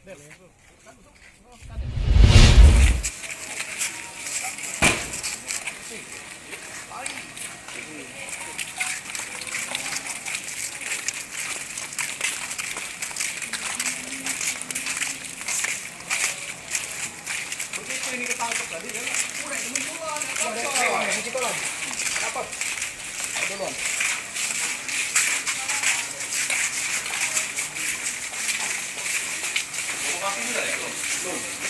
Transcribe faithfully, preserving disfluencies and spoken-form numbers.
Begitu ini ketangkep tadi kan, udah munculan, ada apa? Ada apa? Duluan. Belum.